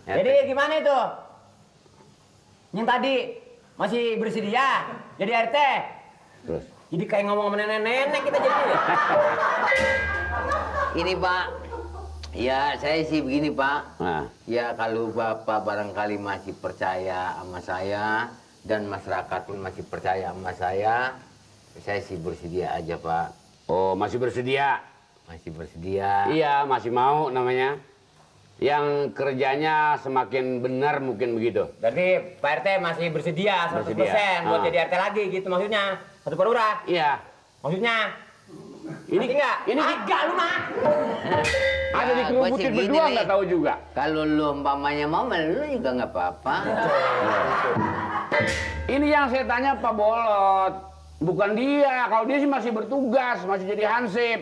Jadi gimana itu? Yang tadi masih bersedia jadi RT? Terus? Jadi kayak ngomong sama nenek-nenek kita jadi. Ini Pak, ya saya sih begini Pak. Nah. Ya kalau Bapak barangkali masih percaya sama saya dan masyarakat pun masih percaya sama saya sih bersedia aja Pak. Oh, masih bersedia? Masih bersedia. Iya, masih mau namanya. Yang kerjanya semakin benar mungkin begitu. Berarti Pak RT masih bersedia 100% Bersedia. buat Ah. jadi RT lagi gitu maksudnya. Satu Pak Lurah. Iya. Maksudnya Ini enggak? ini Enggak lu mah. ada Ya, dikerubutin gua sih gini berdua nih. nggak tahu juga. Kalau lu umpamanya mau, lu juga nggak apa-apa. Ini yang saya tanya Pak Bolot, bukan dia. Kalau dia sih masih bertugas, masih jadi hansip.